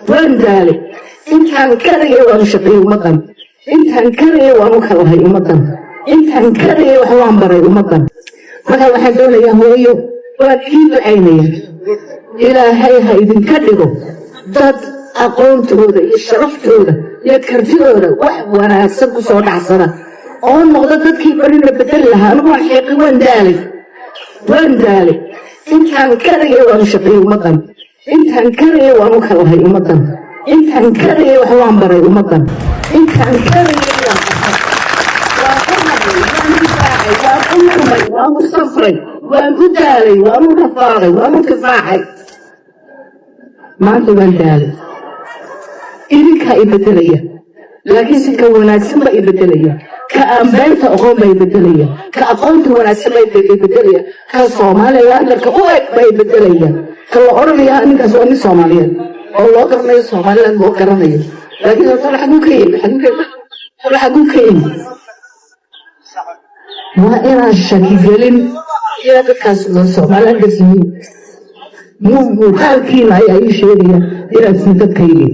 Waan daalay. Intaan karayay waanu shaqeeyey ummaddan, intaan karayay waanu kalahay ummaddan, intaan karayay wax waan baray ummaddan. Marka waxaan doonayaa, hooyo, waan idiin ducaynaya, Ilaahay ha idinka dhigo dad aqoontooda iyo sharaftooda iyo kartidooda wax wanaagsan ku soo dhacsada oo noqda dadkii barina bedeli lahaa. Anigu waan xiiqay, waan daalay, waan daalay. Intaan karayay waanu shaqeeyey ummaddan, intaan karayay waanu kalahay ummaddan, intaan karayay wax waan baray ummaddan, intaan karayay waan waan ku hadlay, waan difaacay, waan u murmay, waan u safray, waan ku daalay, waan u rafaaday, waan u kifaaxay. Maanta waan daalay. Idinkaa i bedelaya, laakiin si ka wanaagsan baa i bedelaya. Ka aan beenta aqoon baa i bedelaya, ka aqoonta wanaagsan baa i bedelaya, ka Somalilanderka u eg baa i bedelaya, ka la odhanaya ninkaas waa nin Soomaaliyeed oo loo garanayo Somaliland loo garanayo. Laakiin tole xaguu ka yimi? Tole xaguu ka yimi? Waa inaan shakigelin ilaa dadkaas Somalilanders yihiin. Muuqaalkiina ayaa ii sheegaya inaad siin dadkaygii.